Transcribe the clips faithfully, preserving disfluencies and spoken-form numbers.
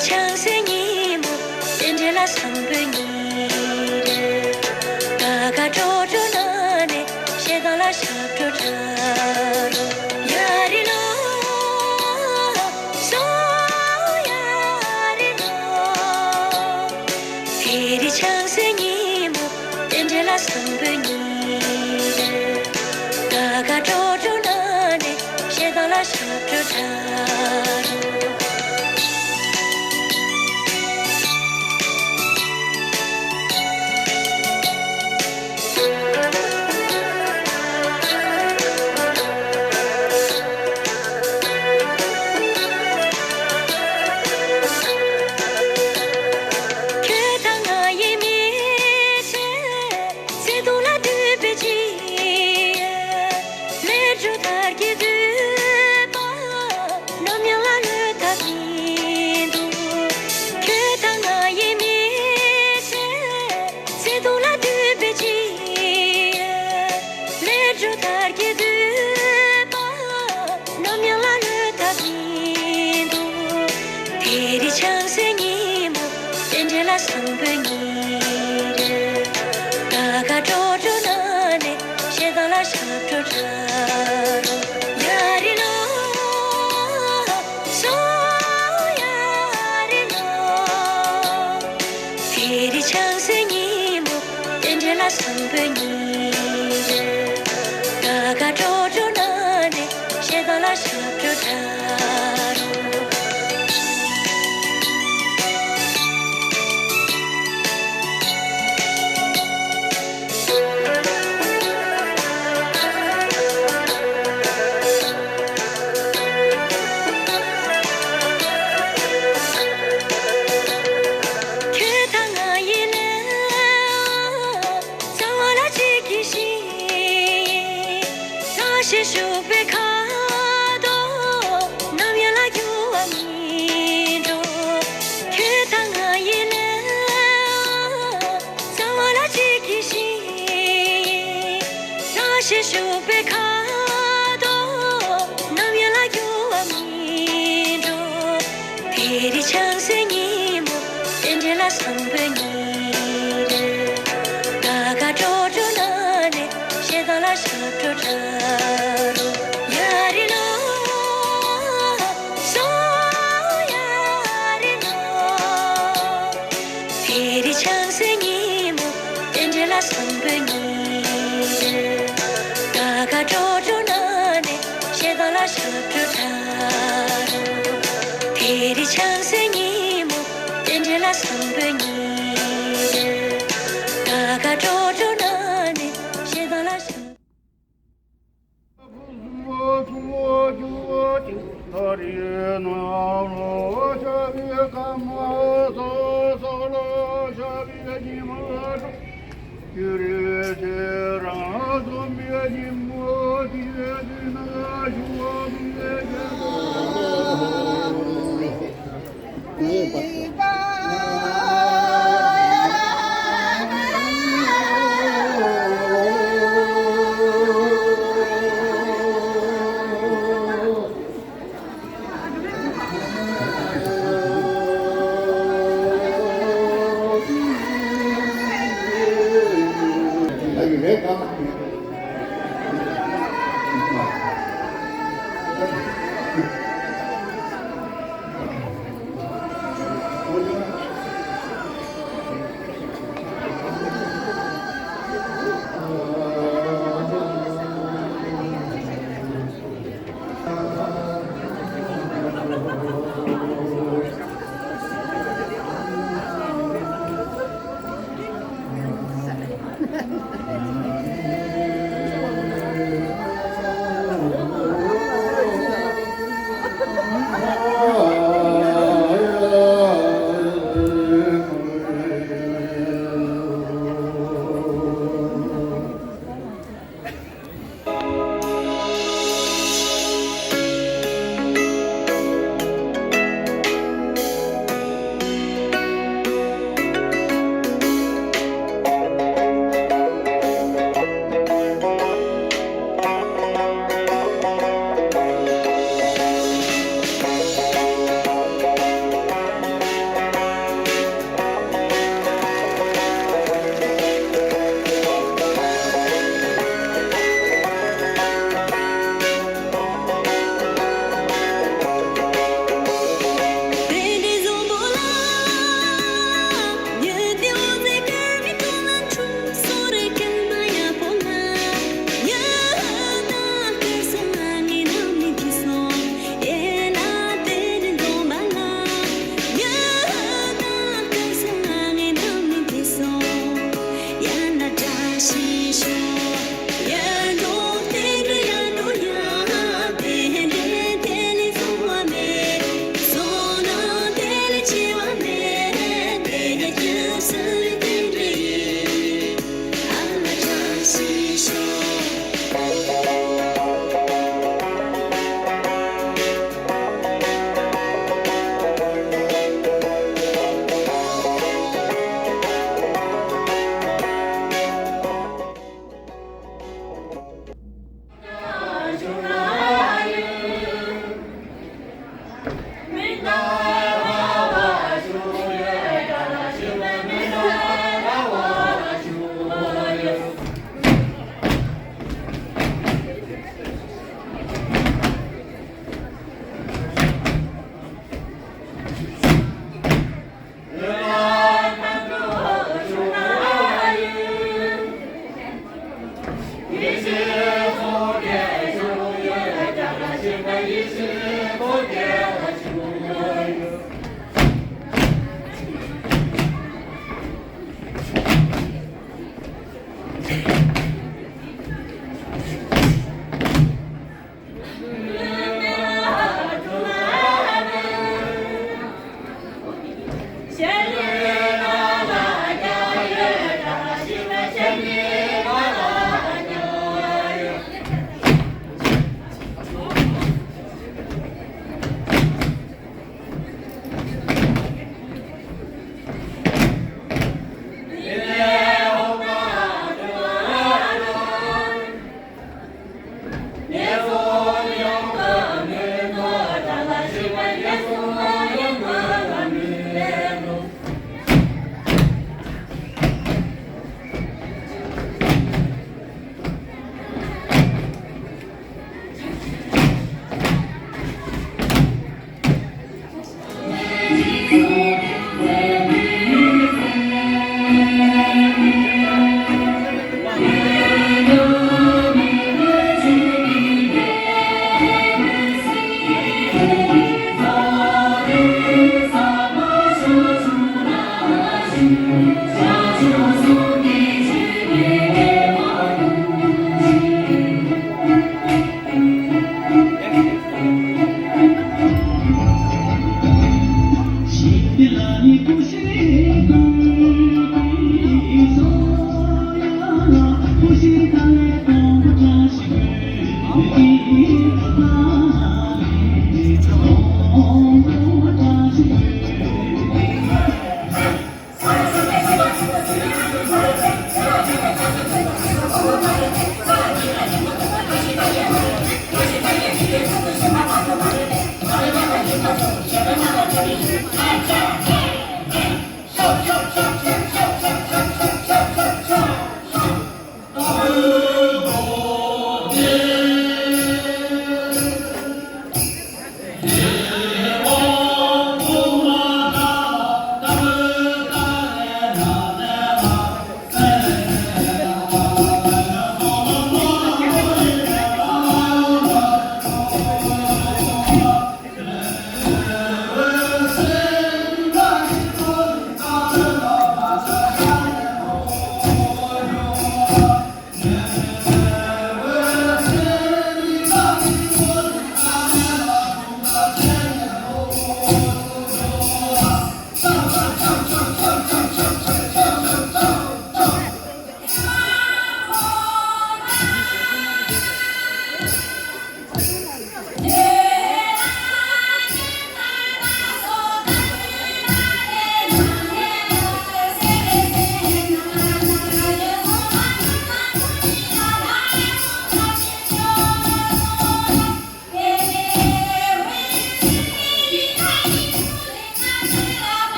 ཆང་སའི་ཉིན་མོ། རྟེན་འབྲེལ་ལ་བཟང་པོའི་ཉིན་རེད། ད་ག་དྲོ་དྲོ་ན་ནས་ཞེ་སྡང་ལ་ཞབས་བྲོ་འཁྲབ་རོགས། ཡ་རི་ལོ། སོ་ཡ་རི་ལོ། དེ་རིང་ཆང་སའི་ཉིན་མོ། རྟེན་འབྲེལ་ལ་བཟང་པོའི་ཉིན་རེད། ད་ག་དྲོ་དྲོ་ན་ནས་ཞེ་སྡང་ལ་ཞབས་བྲོ་འཁྲབ་རོགས། ཁྱོད་དང་ང་ཡི་མི་ཚེ། བརྩེ་དུང་ལ་འདུད་པའི་རྗེས། མེ་འབྲུག་ལྟར་གྱི་འདུན་པ། ནམ་ཡང་ལ་ལུས་ཐབས་མི་འདུག་ཁྱོད་དང་ང་ཡི་མི་ཚེ། བརྩེ་དུང་ལ་འདུད་པའི་རྗེས། མེ་འབྲུག་ལྟར་གྱི་འདུན་པ། ནམ་ཡང་ལ་ལུས་ཐབས་མི་འདུག་དེ་རིང་ཆང་སའི་ཉིན་མོ། རྟེན་འབྲེལ་ལ་བཟང་པོའི་ཉིན་རེད། ད་ག་དྲོ་དྲོ་ན་ནས་ཞེ་སྡང་ལ་ཞབས་བྲོ་འཁྲབ་རོགས། ཡ་རི་ལོ། སོ་ཡ་རི་ལོ། དེ་རིང་ཆང་སའི་ཉིན་མོ། རྟེན་འབྲེལ་ལ་བཟང་པོའི་ཉིན་རེད། ད་ག་དྲོ་དྲོ་ན་ནས་ཞེ་སྡང་ལ་ཞབས་བྲོ་འཁྲབ་རོགས། ཁྱོད་དང་ང་ཡི་ལས། རྩ་བ་ལ་གཅིག་གི་ཞིང་། ལྷ་ཞིག་བཞུགས་པའི་ཁ་དོག་ནམ་ཡང་ལ་འགྱུར་བ་མི་འགྲོ། ཁྱོད་དང་ང་ཡི་ལས། རྩ་བ་ལ་གཅིག་གི་ཞིང་། ལྷ་ཞིག་བཞུགས་པའི་ཁ་དོག་ནམ་ཡང་ལ་འགྱུར་བ་མི་འགྲོ། དེ་རིང་ཆང་སའི་ཉིན་མོ། རྟེན་འབྲེལ་ལ་བཟང་པོའི་ཉིན་རེད། ད་ག་དྲོ་དྲོ་ན་ནས་ཞེ་སྡང་ལ་ཞབས་བྲོ་འཁྲབ་རོགས། ཡ་རི་ལོ། སོ་ཡ་རི་ལོ། དེ་རིང་ཆང་སའི་ཉིན་མོ། རྟེན་འབྲེལ་ལ་བཟང་པོའི་ཉིན་རེད། ད་ག་དྲོ་དྲོ་ན་ནས་ཞེ་སྡང་ལ་ཞབས་བྲོ་འཁྲབ་རོགས། དེ་རིང་ཆང་སའི་ཉིན་མོ། རྟེན་འབྲེལ་ལ་བཟང་པོའི་ཉིན་རེད། ད་ག་དྲོ་དྲོ་ན་ནས་ཞེ་སྡང་ལ་ཞབས།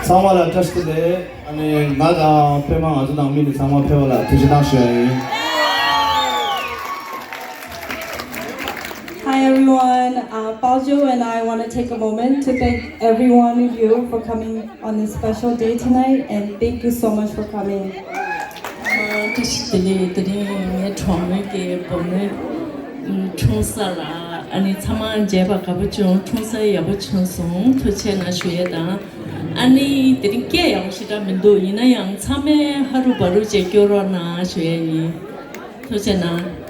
ཚང་མ་ལ་བཀྲ་ཤིས་བདེ་ལེགས། ཨ་ནི་ང་དང་པད་མ་ང་ཚོ་ནང་མི་ནི་ཚང་མ་ཕེབས་པ་ལ་ཐུགས་རྗེ་གནང་ཞུ་ཡ་ཡིན། Hi everyone. Uh, Paojo and I want to take a moment to thank every one of you for coming on this special day tonight, and thank you so much for coming. བཀྲ་ཤིས་བདེ་ལེགས། དེ་རིང་ངའི་གྲོགས་མོའི་གི་བུ་མོའི་འཁྲུངས་ས་ལ་ཨ་ནི་ཚང་མ་མཇལ་བ་དགའ་པོ་བྱུང་། འཁྲུངས་ས་ཡག་པོ་བྱུང་སོང་། ཐུགས་རྗེ་གནང་ཞུ་ཡས་དང་། ཨ་ནི་དེ་རིང་སྐད་ཡག་པོ་ཞེ་དྲག་མི་འདུག་ཡིན་ན་ཡང་ཚང་མས་ཧ་རུ་བ་རུ་བྱས་སྐྱོར་རོགས་གནང་ཞུ་ཡས་ཡིན། ཐུགས་རྗེ་གནང་།